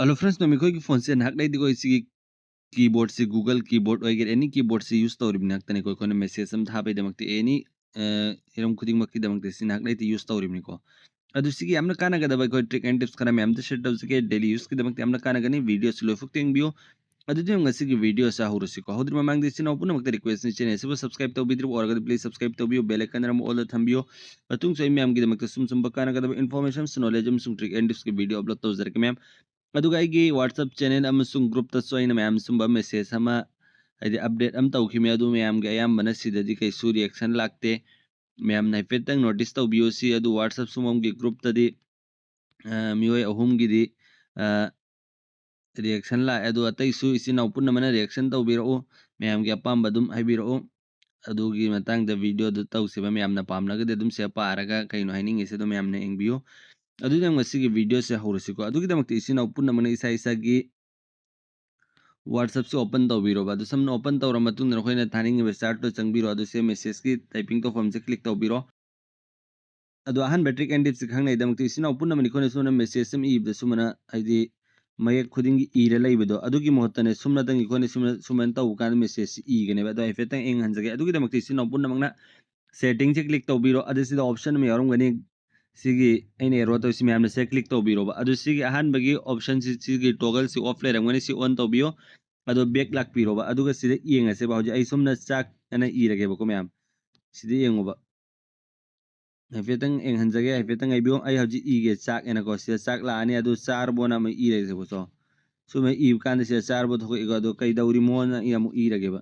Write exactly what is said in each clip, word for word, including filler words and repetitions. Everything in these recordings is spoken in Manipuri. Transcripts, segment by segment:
Hello friends, ꯃꯌꯥꯝ ꯑꯩꯈꯣꯏꯒꯤ ꯐꯣꯟꯁꯦ ꯅꯍꯥꯛ ꯂꯩꯗꯤꯀꯣ ꯁꯤꯒꯤ ꯀꯤꯕꯣꯔꯗꯁꯤ Google keyboard ꯑꯣꯏꯒꯦꯔꯥ any keyboardꯁꯤ use ꯇꯧꯔꯤꯕꯅꯤ ꯉꯥꯛꯇꯅꯤꯀꯣ꯫ ꯑꯩꯈꯣꯏꯅ message ꯑꯃ ꯊꯥꯕꯩꯗꯃꯛꯇ any ꯍꯤꯔꯝ ꯈꯨꯗꯤꯡꯃꯛꯀꯤꯗꯃꯛꯇ ꯁꯤ ꯅꯍꯥꯛ ꯂꯩꯇ use ꯇꯧꯔꯤꯕꯅꯤꯀꯣ꯫ ꯑꯗꯨ ꯁꯤꯒꯤ ꯌꯥꯝꯅ ꯀꯥꯟꯅꯒꯗꯕ ꯑꯩꯈꯣꯏ trick and tips ꯈꯔ ꯃꯌꯥꯝꯗ share ꯇꯧꯖꯒꯦ꯫ Daily useꯀꯤꯗꯃꯛꯇ ꯌꯥꯝꯅ ꯀꯥꯟꯅꯒꯅꯤ꯫ Videoꯁꯤ ꯂꯣꯏꯐꯥꯎ ꯌꯦꯡꯕꯤꯌꯨ꯫ ꯑꯗꯨꯗꯤ ꯉꯁꯤꯒꯤ videoꯁꯤ ꯍꯧꯔꯁꯤꯀꯣ꯫ ꯍꯧꯗ꯭ꯔꯤ ꯃꯃꯥꯡꯗ ꯏꯆꯤꯟ ꯏꯅꯥꯎ ꯄꯨꯝꯅꯃꯛꯇ requestꯅꯤ, channel ꯑꯁꯤꯕꯨ subscribe ꯇꯧꯕꯤꯗ꯭ꯔꯤꯕ ꯑꯣꯏꯔꯒꯗꯤ please subscribe ꯇꯧꯕꯤꯌꯨ, bell icon ꯑꯃ allꯗ ꯊꯝꯕꯤꯌꯨ꯫ ꯃꯇꯨꯡꯁꯨ ꯑꯩ ꯃꯌꯥꯝꯒꯤꯗꯃꯛꯇ ꯁꯨꯝ ꯁꯨꯝꯕ ꯀꯥꯟꯅꯒꯗꯕ informations, knowledge ꯑꯃꯁꯨꯡ trick and tipsꯀꯤ video upload ꯇꯧꯖꯔꯛꯀꯦ ꯃꯌꯥꯝ꯫ ꯑꯗꯨꯒ ꯑꯩꯒꯤ WhatsApp channel ꯑꯃꯁꯨꯡ groupꯇꯁꯨ ꯑꯩꯅ ꯃꯌꯥꯝ ꯁꯨꯝꯕ message ꯑꯃ, ꯍꯥꯏꯗꯤ update ꯑꯃ ꯇꯧꯈꯤꯕꯅꯤ, ꯑꯗꯨ ꯃꯌꯥꯝꯒꯤ ꯑꯌꯥꯝꯕꯅ ꯁꯤꯗꯗꯤ ꯀꯩꯁꯨ reaction ꯂꯥꯛꯇꯦ꯫ ꯃꯌꯥꯝꯅ ꯍꯥꯏꯐꯦꯠꯇꯪ notice ꯇꯧꯕꯤꯌꯨ ꯁꯤ꯫ ꯑꯗꯨ WhatsApp ꯁꯨꯝꯕꯝꯒꯤ groupꯇꯗꯤ, ꯑ, ꯃꯤꯑꯣꯏ ꯑꯍꯨꯝꯒꯤꯗꯤ, ꯑ, reaction ꯂꯥꯛꯑꯦ꯫ ꯑꯗꯨ ꯑꯇꯩꯁꯨ ꯏꯆꯤꯟ ꯏꯅꯥꯎ ꯄꯨꯝꯅꯃꯛꯅ reaction ꯇꯧꯕꯤꯔꯛꯎ꯫ ꯃꯌꯥꯝꯒꯤ ꯑꯄꯥꯝꯕ ꯑꯗꯨꯝ ꯍꯥꯏꯕꯤꯔꯛꯎ꯫ ꯑꯗꯨꯒꯤ ꯃꯇꯥꯡꯗ videoꯗꯨ ꯇꯧꯁꯦꯕ꯫ ꯃꯌꯥꯝꯅ ꯄꯥꯝꯂꯒꯗꯤ ꯑꯗꯨꯝ ꯁꯤꯗ ꯄꯥꯔꯒ ꯀꯩꯅꯣ ꯍꯥꯏꯅꯤꯡꯉꯤꯁꯦ ꯑꯗꯨꯝ ꯃꯌꯥꯝꯅ ꯌꯦꯡꯕꯤꯌꯨ꯫ ꯑꯗꯨꯗꯤ ꯉꯁꯤꯒꯤ videoꯁꯦ ꯍꯧꯔꯁꯤꯀꯣ꯫ ꯑꯗꯨꯒꯤꯗꯃꯛꯇ ꯏꯆꯤꯟ ꯏꯅꯥꯎ ꯄꯨꯝꯅꯃꯛꯅ ꯏꯁꯥ ꯏꯁꯥꯒꯤ WhatsAppꯁꯦ open ꯇꯧꯕꯤꯔꯣꯕ꯫ ꯑꯗꯨ ꯁꯝꯅ open ꯇꯧꯔ ꯃꯇꯨꯡꯗ ꯅꯈꯣꯏꯅ ꯊꯥꯅꯤꯡꯉꯤꯕ chatꯇꯣ ꯆꯪꯕꯤꯔꯣ꯫ ꯑꯗꯨ ꯁꯤ messageꯀꯤ typing ꯇꯧꯐꯝꯁꯦ click ꯇꯧꯕꯤꯔꯣ꯫ ꯑꯗꯣ ꯑꯍꯥꯟꯕ trick and tipꯁꯦ ꯈꯪꯅꯩꯗꯃꯛꯇ ꯏꯆꯤꯟ ꯏꯅꯥꯎ ꯄꯨꯝꯅꯃꯛꯅ ꯑꯩꯈꯣꯏꯅ ꯁꯨꯝꯅ message ꯑꯃ ꯏꯕꯗ ꯁꯨꯃꯥꯏꯅ, ꯍꯥꯏꯗꯤ ꯃꯌꯦꯛ ꯈꯨꯗꯤꯡꯒꯤ ꯏꯔ ꯂꯩꯕꯗꯣ, ꯑꯗꯨꯒꯤ ꯃꯍꯨꯠꯇꯅꯦ ꯁꯨꯝꯅꯇꯪ ꯑꯩꯈꯣꯏꯅ ꯁꯨꯝꯅ, ꯁꯨꯃꯥꯏꯅ ꯇꯧꯕ ꯀꯥꯟꯗ messageꯁꯤ ꯏꯒꯅꯦꯕ꯫ ꯑꯗꯣ ꯍꯥꯏꯐꯦꯠꯇꯪ ꯌꯦꯡꯍꯟꯖꯒꯦ꯫ ꯑꯗꯨꯒꯤꯗꯃꯛꯇ ꯏꯆꯤꯟ ꯏꯅꯥꯎ ꯄꯨꯝꯅꯃꯛꯅ settingꯁꯦ click ꯇꯧꯕꯤꯔꯣ꯫ ꯑꯗꯨ ꯁꯤꯗ option ꯑꯃ ꯌꯥꯎꯔꯝꯒꯅꯤ꯫ ꯁꯤꯒꯤ ꯑꯩꯅ arrow ꯇꯧꯔꯤꯁꯤ ꯃꯌꯥꯝꯅ ꯁꯤꯗ click ꯇꯧꯕꯤꯔꯣꯕ꯫ ꯑꯗꯨ ꯁꯤꯒꯤ ꯑꯍꯥꯟꯕꯒꯤ optionꯁꯤ, ꯁꯤꯒꯤ toggleꯁꯤ off ꯂꯩꯔꯝꯒꯅꯤ꯫ ꯁꯤ on ꯇꯧꯕꯤꯌꯣ꯫ ꯑꯗꯣ back ꯂꯥꯛꯄꯤꯔꯣꯕ꯫ ꯑꯗꯨꯒ ꯁꯤꯗ ꯌꯦꯡꯉꯁꯦꯕ꯫ ꯍꯧꯖꯤꯛ ꯑꯩ ꯁꯨꯝꯅ ꯆꯥꯛ ꯑꯅ ꯏꯔꯒꯦꯕꯀꯣ ꯃꯌꯥꯝ꯫ ꯁꯤꯗ ꯌꯦꯡꯉꯨꯕ꯫ ꯍꯥꯏꯐꯦꯠꯇꯪ ꯌꯦꯡꯍꯟꯖꯒꯦ, ꯍꯥꯏꯐꯦꯠꯇꯪ ꯉꯥꯏꯕꯤꯌꯨ꯫ ꯑꯩ ꯍꯧꯖꯤꯛ ꯏꯒꯦ ꯆꯥꯛ ꯑꯅꯀꯣ꯫ ꯁꯤꯗ ꯆꯥꯛ ꯂꯥꯛꯑꯅꯤ, ꯑꯗꯨ ꯆꯥꯔꯕꯣꯅ ꯑꯃꯨꯛ ꯏꯔꯒꯦꯕꯀꯣ꯫ ꯁꯨꯝꯕ ꯏꯕ ꯀꯥꯟꯗ ꯁꯤꯗ ꯆꯥꯔꯕꯣ ꯊꯣꯛꯂꯛꯏꯀꯣ꯫ ꯑꯗꯣ ꯀꯩꯗꯧꯔꯤꯃꯣꯅ ꯑꯩ ꯑꯃꯨꯛ ꯏꯔꯒꯦꯕ꯫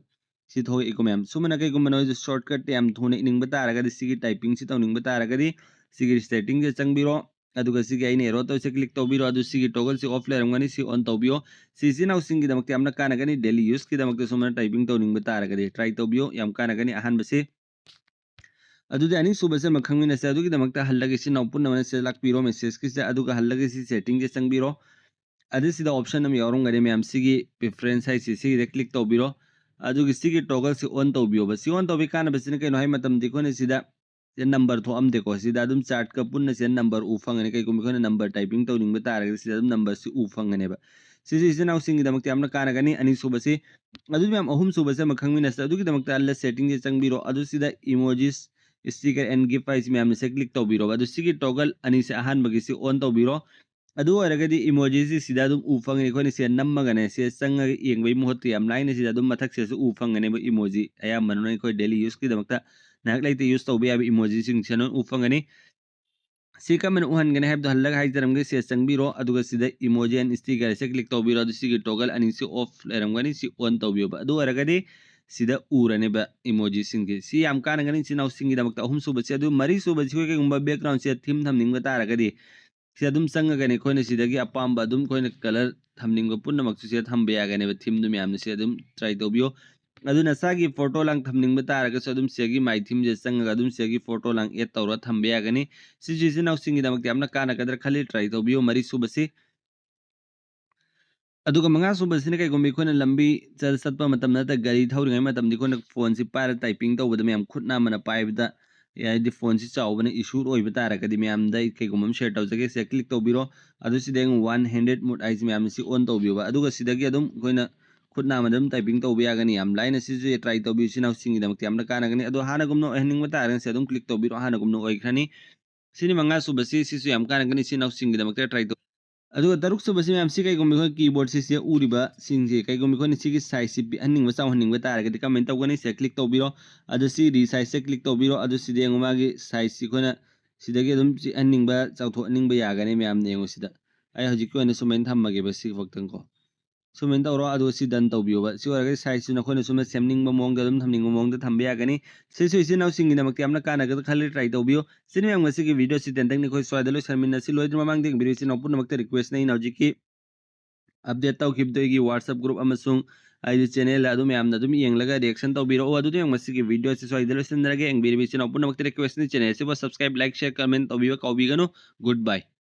ꯁꯤ ꯊꯣꯛꯂꯛꯏꯀꯣ ꯃꯌꯥꯝ꯫ ꯁꯨꯃꯥꯏꯅ ꯀꯩꯒꯨꯝꯕ ꯅꯣꯏꯁꯨ shortcut ꯌꯥꯝ ꯊꯨꯅ ꯏꯅꯤꯡꯕ ꯇꯥꯔꯒꯗꯤ, ꯁꯤꯒꯤ typingꯁꯤ ꯇꯧꯅꯤꯡꯕ ꯇꯥꯔꯒꯗꯤ, ꯁꯤꯒꯤ settingꯁꯦ ꯆꯪꯕꯤꯔꯣ꯫ ꯑꯗꯨꯒ ꯁꯤꯒꯤ ꯑꯩꯅ arrow ꯇꯧꯔꯤꯁꯦ click ꯇꯧꯕꯤꯔꯣ꯫ ꯑꯗꯨ ꯁꯤꯒꯤ toggleꯁꯦ off ꯂꯩꯔꯝꯒꯅꯤ, ꯁꯤ on ꯇꯧꯕꯤꯌꯣ꯫ ꯁꯤ ꯏꯆꯤꯟ ꯏꯅꯥꯎꯁꯤꯡꯒꯤꯗꯃꯛꯇ ꯌꯥꯝꯅ ꯀꯥꯟꯅꯒꯅꯤ꯫ Daily useꯀꯤꯗꯃꯛꯇ ꯁꯨꯃꯥꯏꯅ typing ꯇꯧꯅꯤꯡꯕ ꯇꯥꯔꯒꯗꯤ try ꯇꯧꯕꯤꯌꯣ, ꯌꯥꯝ ꯀꯥꯟꯅꯒꯅꯤ꯫ ꯑꯍꯥꯟꯕꯁꯤ ꯑꯗꯨꯗꯤ ꯑꯅꯤꯁꯨꯕꯁꯦ ꯑꯃ ꯈꯪꯃꯤꯟꯅꯁꯦ꯫ ꯑꯗꯨꯒꯤꯗꯃꯛꯇ ꯍꯜꯂꯒ ꯏꯆꯤꯟ ꯏꯅꯥꯎ ꯄꯨꯝꯅꯃꯛꯅ ꯁꯤꯗ ꯂꯥꯛꯄꯤꯔꯣ, messageꯀꯤꯁꯦ, ꯑꯗꯨꯒ ꯍꯜꯂꯒ ꯁꯤ settingꯁꯦ ꯆꯪꯕꯤꯔꯣ꯫ ꯑꯗꯨ ꯁꯤꯗ option ꯑꯃ ꯌꯥꯎꯔꯝꯒꯅꯤ ꯃꯌꯥꯝ, ꯁꯤꯒꯤ preference ꯍꯥꯏꯁꯤ, ꯁꯤꯒꯤꯗ click ꯇꯧꯕꯤꯔꯣ꯫ ꯑꯗꯨꯒꯤ ꯁꯤꯒꯤ toggleꯁꯤ on ꯇꯧꯕꯤꯌꯣꯕ꯫ ꯁꯤ on ꯇꯧꯕꯒꯤ ꯀꯥꯟꯅꯕꯁꯤꯅ ꯀꯩꯅꯣ ꯍꯥꯏ ꯃꯇꯝꯗ ꯑꯩꯈꯣꯏꯅ ꯁꯤꯗ ꯁꯤꯗ ꯅꯝꯕꯔ ꯊꯣꯛꯑꯝꯗꯦꯀꯣ꯫ ꯁꯤꯗ ꯑꯗꯨꯝ ꯆꯥꯔꯠꯀ ꯄꯨꯟꯅ ꯁꯤꯗ ꯅꯝꯕꯔ ꯎ ꯐꯪꯒꯅꯤ꯫ ꯀꯩꯒꯨꯝꯕ ꯑꯩꯈꯣꯏꯅ ꯅꯝꯕꯔ ꯇꯥꯏꯄꯤꯡ ꯇꯧꯅꯤꯡꯕ ꯇꯥꯔꯒꯗꯤ ꯁꯤꯗ ꯑꯗꯨꯝ ꯅꯝꯕꯔꯁꯤ ꯎ ꯐꯪꯒꯅꯦꯕ꯫ ꯁꯤꯁꯨ ꯏꯆꯤꯟ ꯏꯅꯥꯎꯁꯤꯡꯒꯤꯗꯃꯛꯇ ꯌꯥꯝꯅ ꯀꯥꯟꯅꯒꯅꯤ꯫ ꯑꯅꯤꯁꯨꯕꯁꯤ, ꯑꯗꯨ ꯃꯌꯥꯝ ꯑꯍꯨꯝꯁꯨꯕꯁꯦ ꯑꯃ ꯈꯪꯃꯤꯟꯅꯁꯤ꯫ ꯑꯗꯨꯒꯤꯗꯃꯛꯇ ꯑꯜꯂ ꯁꯦꯇꯤꯡꯁꯦ ꯆꯪꯕꯤꯔꯣ꯫ ꯑꯗꯨ ꯁꯤꯗ emojis, sticker and gif ꯍꯥꯏꯁꯤ ꯃꯌꯥꯝꯅ ꯁꯤ ꯀ꯭ꯂꯤꯛ ꯇꯧꯕꯤꯔꯣꯕ꯫ ꯑꯗꯨ ꯁꯤꯒꯤ ꯇꯣꯒꯜ ꯑꯅꯤꯁꯦ ꯑꯍꯥꯟꯕꯒꯤꯁꯤ ꯑꯣꯟ ꯇꯧꯕꯤꯔꯣ꯫ ꯑꯗꯨ ꯑꯣꯏꯔꯒꯗꯤ emojisꯁꯤ ꯁꯤꯗ ꯑꯗꯨꯝ ꯎ ꯐꯪꯒꯅꯤ꯫ ꯑꯩꯈꯣꯏꯅ ꯁꯤꯗ ꯅꯝꯃꯒꯅꯦ ꯁꯤꯗ ꯆꯪꯉꯒ ꯌꯦꯡꯕꯒꯤ ꯃꯍꯨꯠꯇ ꯌꯥꯝ ꯂꯥꯏꯅ ꯁꯤꯗ ꯑꯗꯨꯝ ꯃꯊꯛꯁꯤꯗꯁꯨ ꯎ ꯐꯪꯒꯅꯦꯕ꯫ Emoji ꯑꯌꯥꯝꯕꯅ ꯑꯩꯈꯣꯏ daily useꯀꯤꯗꯃꯛꯇ ꯉꯥꯏꯍꯥꯛ ꯂꯩꯇ use ꯇꯧꯕ ꯌꯥꯕ emojisꯁꯤꯡꯁꯦ ꯂꯣꯏ ꯎ ꯐꯪꯒꯅꯤ꯫ ꯁꯤ ꯀꯔꯝꯕꯅ ꯎꯍꯟꯒꯅꯤ ꯍꯥꯏꯕꯗꯣ ꯍꯜꯂꯒ ꯍꯥꯏꯖꯔꯝꯒꯦ꯫ ꯁꯤꯗ ꯆꯪꯕꯤꯔꯣ, ꯑꯗꯨꯒ ꯁꯤꯗ emoji and stickerꯁꯦ ꯀ꯭ꯂꯤꯛ ꯇꯧꯕꯤꯔꯣ꯫ ꯑꯗꯨ ꯁꯤꯒꯤ ꯇꯣꯒꯜ ꯑꯅꯤꯁꯤ ꯑꯣꯐ ꯂꯩꯔꯝꯒꯅꯤ, ꯁꯤ ꯑꯣꯟ ꯇꯧꯕꯤꯌꯣꯕ꯫ ꯑꯗꯨ ꯑꯣꯏꯔꯒꯗꯤ ꯁꯤꯗ ꯎꯔꯅꯦꯕ emojisꯁꯤꯡꯁꯦ꯫ ꯁꯤ ꯌꯥꯝ ꯀꯥꯟꯅꯒꯅꯤ ꯏꯆꯤꯟ ꯏꯅꯥꯎꯁꯤꯡꯒꯤꯗꯃꯛꯇ꯫ ꯑꯍꯨꯝꯁꯨꯕꯁꯤ, ꯑꯗꯨ ꯃꯔꯤꯁꯨꯕꯁꯤ ꯑꯩꯈꯣꯏ ꯀꯩꯒꯨꯝꯕ backgroundꯁꯦ theme ꯊꯝꯅꯤꯡꯕ ꯇꯥꯔꯒꯗꯤ ꯁꯤ ꯑꯗꯨꯝ ꯆꯪꯉꯒꯅꯤ ꯑꯩꯈꯣꯏꯅ ꯁꯤꯗꯒꯤ ꯑꯄꯥꯝꯕ ꯑꯗꯨꯝ ꯑꯩꯈꯣꯏꯅ colour ꯊꯝꯅꯤꯡꯕ ꯄꯨꯝꯅꯃꯛꯁꯨ ꯁꯤꯗ ꯊꯝꯕ ꯌꯥꯒꯅꯦꯕ꯫ Themeꯗꯨ ꯃꯌꯥꯝꯅ ꯁꯤ ꯑꯗꯨꯝ try ꯇꯧꯕꯤꯌꯣ꯫ ꯑꯗꯨ ꯅꯁꯥꯒꯤ photo ꯂꯥꯡ ꯊꯝꯅꯤꯡꯕ ꯇꯥꯔꯒꯁꯨ ꯑꯗꯨꯝ ꯁꯤꯗꯒꯤ My Themeꯁꯦ ꯆꯪꯉꯒ ꯑꯗꯨꯝ ꯁꯤꯗꯒꯤ photo ꯂꯥꯡ add ꯇꯧꯔꯒ ꯊꯝꯕ ꯌꯥꯒꯅꯤ꯫ ꯁꯤꯁꯨ ꯏꯆꯤꯟ ꯏꯅꯥꯎꯁꯤꯡꯒꯤꯗꯃꯛꯇ ꯌꯥꯝꯅ ꯀꯥꯟꯅꯒꯗ꯭ꯔꯥ ꯈꯜꯂꯤ, try ꯇꯧꯕꯤꯌꯣ꯫ ꯃꯔꯤꯁꯨꯕꯁꯤ, ꯑꯗꯨꯒ ꯃꯉꯥꯁꯨꯕꯁꯤꯅ ꯀꯩꯒꯨꯝꯕ ꯑꯩꯈꯣꯏꯅ ꯂꯝꯕꯤ ꯆꯠ-, ꯆꯠꯄ ꯃꯇꯝ ꯅꯠꯇ꯭ꯔꯒ ꯒꯥꯔꯤ ꯊꯧꯔꯤꯉꯩ ꯃꯇꯝꯗ ꯑꯩꯈꯣꯏꯅ phoneꯁꯤ ꯄꯥꯏꯔ typing ꯇꯧꯕꯗ ꯃꯌꯥꯝ ꯈꯨꯠ ꯅꯥꯝꯃꯅ ꯄꯥꯏꯕꯗ, ꯍꯥꯏꯗꯤ phoneꯁꯤ ꯆꯥꯎꯕꯅ issue ꯑꯣꯏꯕ ꯇꯥꯔꯒꯗꯤ ꯃꯌꯥꯝꯗ ꯑꯩ ꯀꯩꯒꯨꯝꯕ ꯑꯃ share ꯇꯧꯖꯒꯦ꯫ ꯁꯤꯗ click ꯇꯧꯕꯤꯔꯣ꯫ ꯑꯗꯨ ꯁꯤꯗ ꯑꯃꯨꯛ one handed mode ꯍꯥꯏꯁꯤ ꯃꯌꯥꯝꯅ ꯁꯤ on ꯇꯧꯕꯤꯌꯣꯕ꯫ ꯑꯗꯨꯒ ꯁꯤꯗꯒꯤ ꯑꯗꯨꯝ ꯑꯩꯈꯣꯏꯅ ꯈꯨꯠ ꯅꯥꯝꯃꯗ ꯑꯗꯨꯝ typing ꯇꯧꯕ ꯌꯥꯒꯅꯤ꯫ ꯌꯥꯝ ꯂꯥꯏꯅ ꯁꯤꯁꯨ try ꯇꯧꯕꯤꯌꯨ, ꯏꯆꯤꯟ ꯏꯅꯥꯎꯁꯤꯡꯒꯤꯗꯃꯛꯇ ꯌꯥꯝꯅ ꯀꯥꯟꯅꯒꯅꯤ꯫ ꯑꯗꯣ ꯍꯥꯟꯅꯒꯨꯝꯅ ꯑꯣꯏꯍꯟꯅꯤꯡꯕ ꯇꯥꯔꯒꯅ ꯁꯤ ꯑꯗꯨꯝ click ꯇꯧꯕꯤꯔꯣ, ꯍꯥꯟꯅꯒꯨꯝꯅ ꯑꯣꯏꯈ꯭ꯔꯅꯤ꯫ ꯁꯤꯅꯤ ꯃꯉꯥ ꯁꯨꯕꯁꯤ, ꯁꯤꯁꯨ ꯌꯥꯝ ꯀꯥꯟꯅꯒꯅꯤ ꯏꯆꯤꯟ ꯏꯅꯥꯎꯁꯤꯡꯒꯤꯗꯃꯛꯇ try ꯇꯧ꯫ ꯑꯗꯨꯒ ꯇꯔꯨꯛ ꯁꯨꯕꯁꯤ ꯃꯌꯥꯝꯁꯤ ꯀꯩꯒꯨꯝꯕ ꯑꯩꯈꯣꯏ keyboardꯁꯤ ꯁꯤꯗ ꯎꯔꯤꯕꯁꯤꯡꯁꯦ ꯀꯩꯒꯨꯝꯕ ꯑꯩꯈꯣꯏꯅ ꯁꯤꯒꯤ sizeꯁꯤ ꯄꯤꯛꯍꯟꯅꯤꯡꯕ ꯆꯥꯎꯍꯟꯅꯤꯡꯕ ꯇꯥꯔꯒꯗꯤ ꯀꯃꯥꯏꯅ ꯇꯧꯒꯅꯤ? ꯁꯤꯗ click ꯇꯧꯕꯤꯔꯣ꯫ ꯑꯗꯨ ꯁꯤ resizeꯁꯦ click ꯇꯧꯕꯤꯔꯣ꯫ ꯑꯗꯨ ꯁꯤꯗ ꯌꯦꯡꯉꯨ ꯃꯥꯒꯤ sizeꯁꯤ ꯑꯩꯈꯣꯏꯅ ꯁꯤꯗꯒꯤ ꯑꯗꯨꯝ ꯄꯤꯛꯍꯟꯅꯤꯡꯕ ꯆꯥꯎꯊꯣꯛꯍꯟꯅꯤꯡꯕ ꯌꯥꯒꯅꯤ ꯃꯌꯥꯝꯅ꯫ ꯌꯦꯡꯉꯨ ꯁꯤꯗ ꯑꯩ ꯍꯧꯖꯤꯛꯀꯤ ꯑꯣꯏꯅ ꯁꯨꯃꯥꯏꯅ ꯊꯝꯃꯒꯦꯕ ꯁꯤ ꯈꯛꯇꯪꯀꯣ꯫ ꯁꯨꯃꯥꯏꯅ ꯇꯧꯔꯣ, ꯑꯗꯨꯒ ꯁꯤ done ꯇꯧꯕꯤꯌꯣꯕ꯫ ꯁꯤ ꯑꯣꯏꯔꯒꯗꯤ sizeꯁꯨ ꯅꯈꯣꯏꯅ ꯁꯨꯝꯅ ꯁꯦꯝꯅꯤꯡꯕ ꯃꯑꯣꯡꯗ ꯑꯗꯨꯝ ꯊꯝꯅꯤꯡꯕ ꯃꯑꯣꯡꯗ ꯊꯝꯕ ꯌꯥꯒꯅꯤ꯫ ꯁꯤꯁꯨ ꯏꯆꯤꯟ ꯏꯅꯥꯎꯁꯤꯡꯒꯤꯗꯃꯛꯇ ꯌꯥꯝꯅ ꯀꯥꯟꯅꯒꯗ꯭ꯔꯥ ꯈꯜꯂꯤ, try ꯇꯧꯕꯤꯌꯨ꯫ ꯁꯤꯅꯤ ꯃꯌꯥꯝ ꯉꯁꯤꯒꯤ videoꯁꯤ ꯇꯦꯟꯇꯛꯅ ꯑꯩꯈꯣꯏ ꯁ꯭ꯋꯥꯏꯗ ꯂꯣꯏꯁꯟꯃꯤꯟꯅꯁꯤ꯫ ꯂꯣꯏꯗ꯭ꯔꯤꯉꯩ ꯃꯃꯥꯡꯗ ꯌꯦꯡꯕꯤꯔꯤꯕ ꯏꯆꯤꯟ ꯏꯅꯥꯎ ꯄꯨꯝꯅꯃꯛꯇ requestꯅꯤ, ꯑꯩꯅ ꯍꯧꯖꯤꯛꯀꯤ update ꯇꯧꯈꯤꯕꯗꯣ ꯑꯩꯒꯤ WhatsApp group ꯑꯃꯁꯨꯡ ꯑꯩꯒꯤ channelꯗ ꯑꯗꯨ ꯃꯌꯥꯝꯅ ꯑꯗꯨꯝ ꯌꯦꯡꯂꯒ reaction ꯇꯧꯕꯤꯔꯛꯑꯣ꯫ ꯑꯗꯨꯗꯤ ꯃꯌꯥꯝ ꯉꯁꯤꯒꯤ videoꯁꯤ ꯁ꯭ꯋꯥꯏꯗ ꯂꯣꯏꯁꯤꯟꯖꯔꯒꯦ꯫ ꯌꯦꯡꯕꯤꯔꯤꯕ ꯏꯆꯤꯟ ꯏꯅꯥꯎ ꯄꯨꯝꯅꯃꯛꯇ requestꯅꯤ, channelꯁꯤꯕꯨ subscribe, like, share, comment ꯇꯧꯕꯤꯕ ꯀꯥꯎꯕꯤꯒꯅꯨ꯫ Goodbye꯫